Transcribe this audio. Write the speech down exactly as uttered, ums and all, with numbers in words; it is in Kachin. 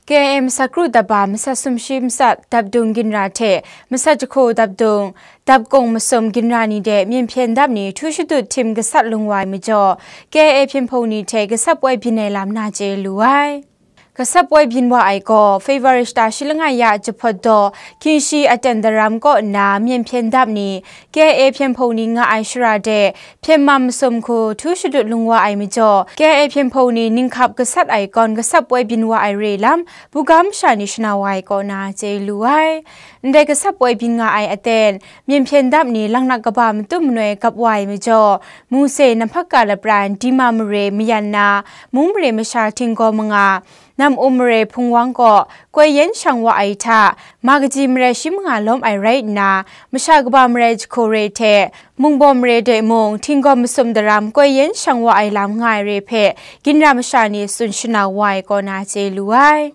K I A masat kru daba masat sumshi masat dapdung ginra hte masat jahku dapdung dapkung masum ginra ni de myen hpyen dap ni htu shadut htim gasat lung wa ai majaw, K I A hpyen hpung ni hte gasat poi byin ai lam na chye lu ai. Gasat poi byin wa ai gaw, February shata shi langai ya jahpawt daw, Hkyingshi aten daram kaw nna myen hpyen dap ni, K I A hpyen hpung ni nga ai shara de, hpyen mam masum hku htu shadut lung wa ai majaw, K I A hpyen hpung ni ninghkap gasat ai kawn gasat poi byin wa ai re lam, buga masha ni shana wa ai kaw na chye lu ai. Ndai gasat poi byin nga ai aten, myen hpyen dap ni langnak kaba matut manoi gap wa ai majaw, Mungse Namhpaka lapran Dima mare mayan na, mung mare masha htinggaw manga, Nam-um mare hpungwang kaw koi yen shang wa ai hta, ma kaji marai shi manga lawm ai rai nna, masha kaba marai jahku re hte, mungbaw mare de mung, htinggaw masum daram koi yen shang wa ai lam nga ai re hpe, ginra masha ni tsun shana wa ai kaw na chye lu ai.